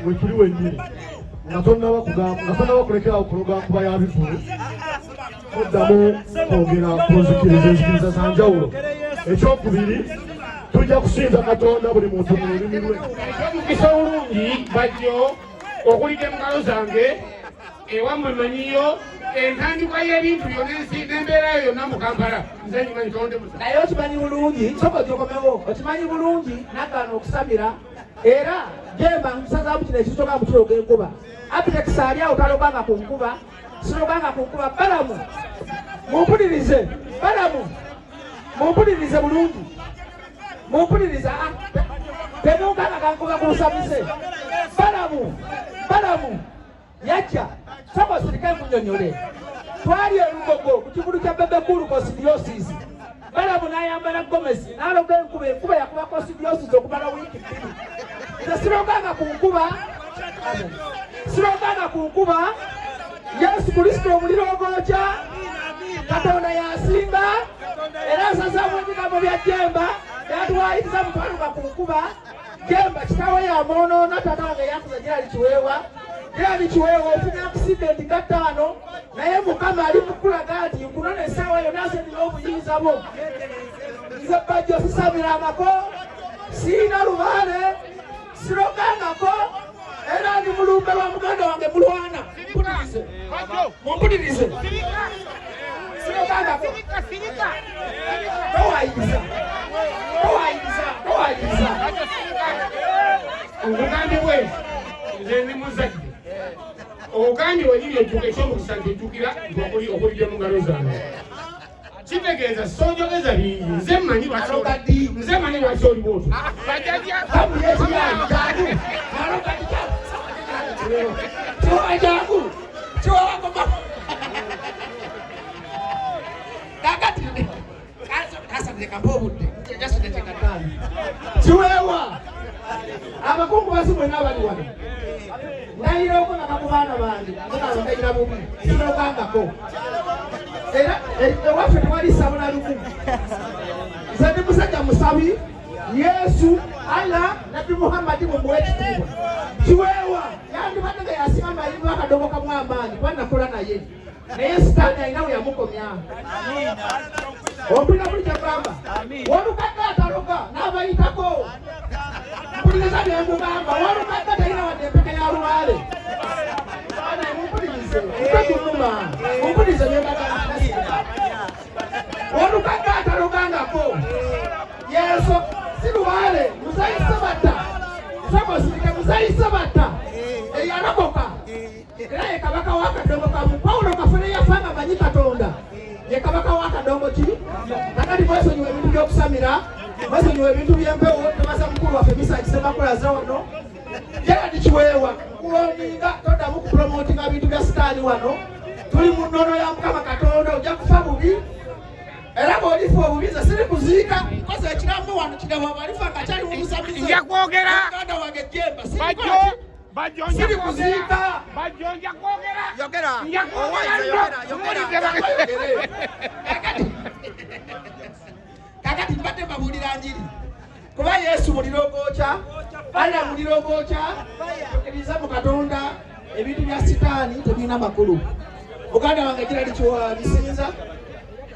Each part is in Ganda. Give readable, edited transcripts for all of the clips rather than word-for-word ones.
Wetuli wennyini nga tonnaba kugamba, nga tonnaba kulekerawo kuloga nkuba ya bivulu, toddamu kwogera ku nzikiriza, enzikiriza za njawulo. Ekyokubiri, tujja kusinza Katonda buli muntu mu lulimi lwe. Ekyomukisa obulungi, Bajjo, okulidde mu ngalo zange ewammwe, manyiyo entandikwa y'ebintu byonna, ensi n'embeera yo yonna mu Kampala nze nyimanyi tonde musa. Naye okimanyi bulungi, soko gyokomewo, okimanyi bulungi nagaana okusamira era Jemba nkusazaamu kino ekisoka mutuloga enkuba. Abitex ali awo taloganga ku nkuba, siroganga ku nkuba. Balamu, mumpulirize. Balamu, mumpulirize bulungi, mumpulirize. Ah, temunkanga kankuba ku nsamize. Balamu, Balamu yajja, soko sirike nkunyonyole. Twali erugogo ku kivulu kya Bebekulu Coccidiosis. Balamu n'ayambala gomesi n'aloga enkuba, enkuba yakuba coccidiosis okumala wiiki 2. Nze siroganga ku nkuba, siroganga ku nkuba. Yesu Kristo omuliro ogwokya, Katonda yasinga. Era nsazaamu ebigambo bya Jemba yatuwayiriza mutwaluka ku nkuba. Jemba kitaawe yamwonoona, taata wange yakuza Gerali Kiweewa. Gerali Kiweewa, ofunye accident nga ttaano, naye Mukama ali mukulaga nti nkunona essaawa yonna, nze nina obuyinza bwo. Nze Bajjo sisamirangako, siina lubaale, sirogangako, era ndi mulumbe lwa muganda wange mulwana. Mumpulirize, mumpulirize, sirogangako. Towayiriza, towayiriza, towayiriza. Ogugambye bwezi, nze ndi muzadde. Ogambye wenyini ojjuka ekyomukisa nti ojjukira nti okulidde mu ngalo zange, kitegeeza sonjogeza bingi. Nze mmanyi lwaki nze mmanyi lwaki oli bwotyo. Kamu yekiyayi jangu alogadi kiwawa, jangu kiwawa koma. Kakati kasadde obudde jasudde. Kiweewa, abakungu basi mwena abali wano, ndayira okulaba ku baana bange nga ndayira bubi, sirogangako. Era ewaffe tewali sabula lumu. Nze ndi musajja musabi. Yesu, Allah, Nabbi Muhammadi mumuwe ekitiibwa. Kiweewa yandibadde nga yasinga mayimba akadogo kamu amaanyi kuba nakola naye, naye Sitaani alina we yamukomya. Ompulira buli kyagamba, Walukagga ataloga n'abayitako. Mpuliriza byemugamba, Walukagga talina wadde empeke ya lubaale. Mumpulirize, mutwe gunuma, mumpulirize byembagamba. Walukagga atalogangako, Yesu si lubaale. Muzayi Sebatta, soko sirike. Muzayi Sebatta eyalokoka era ye kabaka w'akadongo kamu. Pawulo Kafere yafa nga manyi Katonda ye kabaka w'akadongo ki. Kakati mwesonyiwa ebintu by'okusamira, mwesonyiwa ebintu by'empewo. Tebasa mukulu waffe Misaki Semakulaza wano. Gerald Kiweewa, nkuwarninga, toddamu kupromotinga bintu bya Sitaani wano. Tuli mu nnono ya Mukama Katonda. Ojja kufa bubi, era bw'olifa obubi nze siri kuziika koze ekiramu wano kirabo bwalifa nga kyali mu musamize. Nja kwogera. Muganda wange Jemba. Bajjo, Bajjo, nja siri kwogera. kuziika. Bajjo, nja kwogera. Yogera. Nja kwogera. Owayiza, Nnyo. yogera, yogera. Muwulidde Kakati mbadde mbabuulira njiri, kuba Yesu muliro ogwokya, Allah muliro ogwokya. Tukkiriza mu Katonda, ebintu bya Sitaani tebirina makulu. Muganda wange Kirali Kiwa bisinza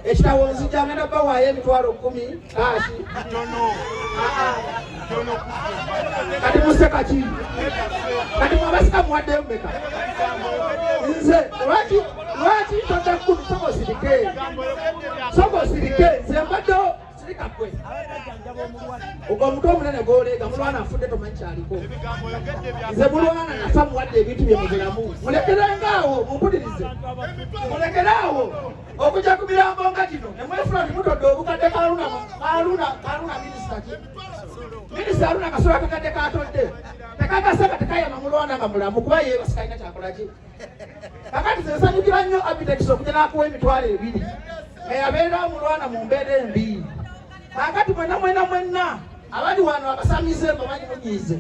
ekitabo, nzija ngenda bawaayo 100,000 cash. Kati museka ki? Kati mwabasika muwaddeyo mmeka? Nze lwaki ntodde 10? Soko sirike, soko sirike. Nze mbaddewo, sirika gwe. Ogwo omutwe omunene gwoleega, mulwana afudde, tomanyi kyaliko. Nze mulwana nafa muwadde ebintu bye mu bulamu. Mulekerengaawo, mumpulirize, mulekeraawo okujja ku mirambo nga gino nemwefula nti mutodde obukadde. Kaluna, Kaluna, Kaluna, minisita ki? Minisita Aluna Kasolo, akakadde katodde tekakasaba, tekayama mulwana nga mulamu, kuba yeebasi kalina kyakola ki. Kakati nze nsanyukira nnyo Abitex okujja n'akuwa 20,000 eyabeera omulwana mu mbeera embi. Kakati mwena mwena mwenna abali wano abasamize, mbamanyi munyiize,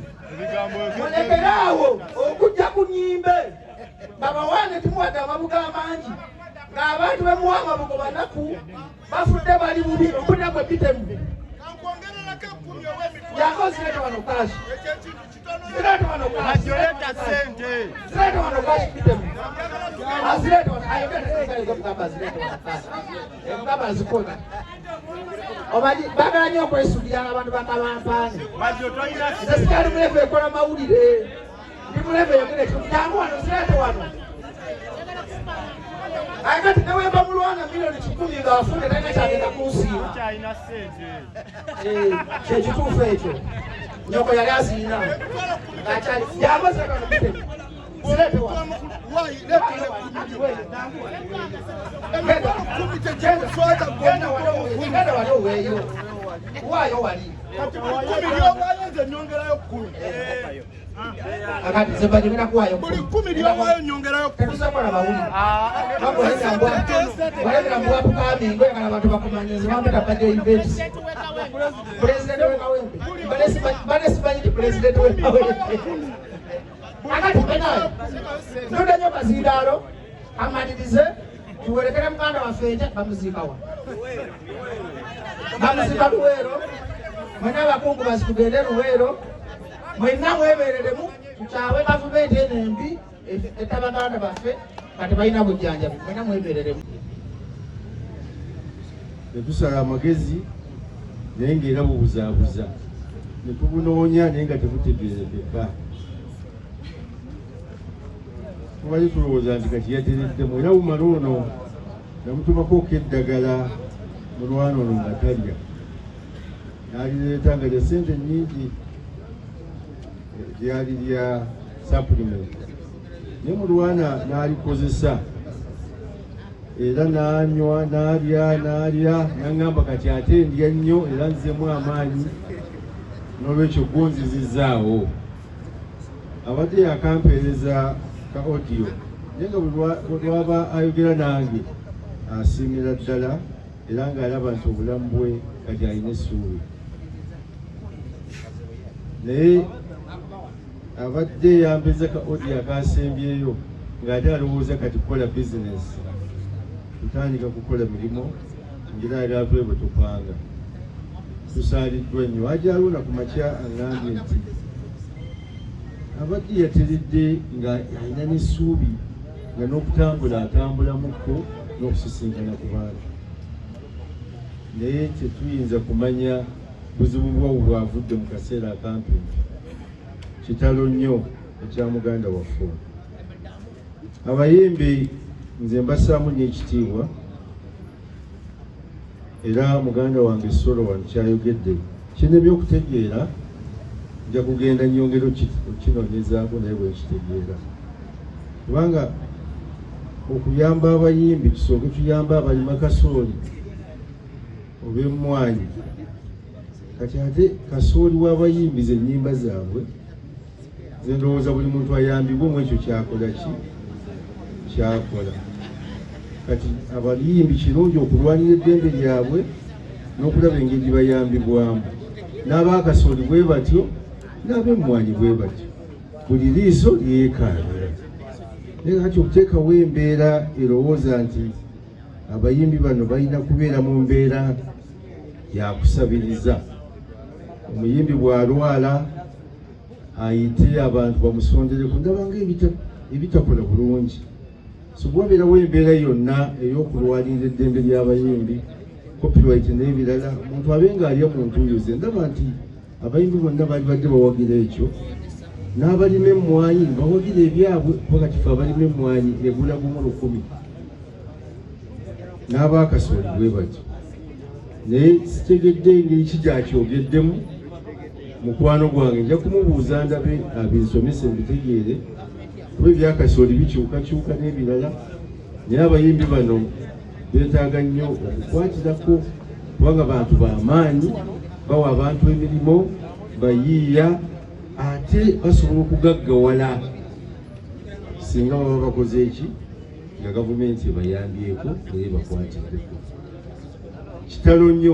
mulekeraawo okujja ku nyimbe babawaane. Timuwadde amabugo amangi ng'abantu bemuwa amabugo banaku, bafudde, bali bubi. Ompulira gwe bitemu yako, zirete wano cash, zirete wano cash. Zireete wano cash bitemu. Azireete wano ayogera mugamba azireete wano cash. Mugamba azikola. Omanyi baagala nnyo okwesuulira abantu bakabampaani. Nze sikyali mulevu ekola mawulire. Ndi mulevu eyogera ekintu. Jangu wano zireete wano. Akati ne wemba mulwana 100,000,000 ng'afune talina kyagenda kunsiima. Kyekituufu ekyo. Nyoko yali azirina. Ng'akyali. Jangu zireete wano bitemu. Zireete wano. Genda wali oweeyo. Waayo wali. Akati nze mbanyumira kuwaayo. Buli kumi lyowayo nyongerayo. Tetusobola bawulire. Walabira mbu oyagala abantu bakumanye nze bampita Bajjo Events. Pulezidenti w'e Kawempe. Bane simanyi nti pulezidenti w'e Kawempe. Akati benayo. Ntudde nnyo kazindaalo amalirize tuwerekere muganda waffe enkya bamuziika wa? Bamuziika Luweero. Mwenna abakungubazi tugende Luweero. Mwenna mwebereremu tukyawe gavumenti eno embi etta baganda baffe nga tebalina bujjanjabi. Mwenna mwebereremu. Ne tusala amagezi naye ng'era bubuzaabuza, ne tubunoonya naye nga tebutegeerekeka. Tubadde tulowooza nti kati yatereddemu era bumala ono namutumako eddagala mulwana ono nga talya n'alireeta nga lya ssente nnyingi, lyali lya supplement naye mulwana n'alikozesa era n'anywa n'alya n'alya n'aŋŋamba kati ate ndya nnyo era nzemu amaanyi n'olwekyo gunzizizzaawo. Abadde yakampeereza ka audio naye nga buli lwaba ayogera nange asiimira ddala era ng'alaba nti obulamu bwe kati alina essuubi. Naye abadde yampeeza ka audio akasembyeyo ng'ate alowooza kati kukola bizinesi, kutandika kukola mirimu ngera yali bwe tupanga. Tusaaliddwa nnyo. Haji Haruna ku makya aŋŋambye nti abadde yateredde nga alina n'essuubi nga n'okutambula atambulamukko n'okusisinkana ku bantu, naye tetuyinza kumanya buzibu bwawo bwavudde mu kaseera akampimpi. Kitalo nnyo ekya muganda waffe. Abayimbi nze mbassaamu nnyo ekitiibwa era muganda wange Solo wano kyayogedde kinnemye okutegeera, nja kugenda nnyongera okukinoonyezaako naye bwe nkitegeera, kubanga okuyamba abayimbi tusooke tuyambe abalima kasooli oba emmwanyi. Kati ate kasooli w'abayimbi ze nnyimba zaabwe, nze ndowooza buli muntu ayambibwe mu ekyo kyakola ki kyakola. Kati abayimbi kirungi okulwanira eddembe lyabwe n'okulaba engeri gye bayambibwamu, n'abakasooli bwe batyo n'ab'emmwanyi bwe batyo, buli liiso lyekaanira. Naye kati okuteekawo embeera erowooza nti abayimbi bano balina kubeera mu mbeera yakusabiriza, omuyimbi bw'alwala ayite abantu bamusondereko, ndaba nga ebitakola bulungi. So bwabeerawo embeera yonna ey'okulwanirira eddembe ly'abayimbi, copyright n'ebirala, omuntu abe ng'alya mu ntuuyo ze. Ndaba nti abayimbi bonna baali badde bawagira ekyo, n'abalima emmwanyi bawagira ebyabwe, kuba kati ffe abalima emmwanyi egula 1,000, n'abaakasooli bwe batyo. Naye sitegedde engeri ki gyakyogeddemu. Mukwano gwange nja kumubuuza ndabe abinsomese mbitegeere, kuba ebyakasooli bikyukakyuka n'ebirala. Naye abayimbi bano beetaaga nnyo okukwatirako, kubanga bantu b'amaanyi, bawa abantu emirimu, bayiiya, ate basobola okugaggawala singa baba bakoze eki nga gavumenti ebayambyeko era ebakwatiddeko. Kitalo nnyo.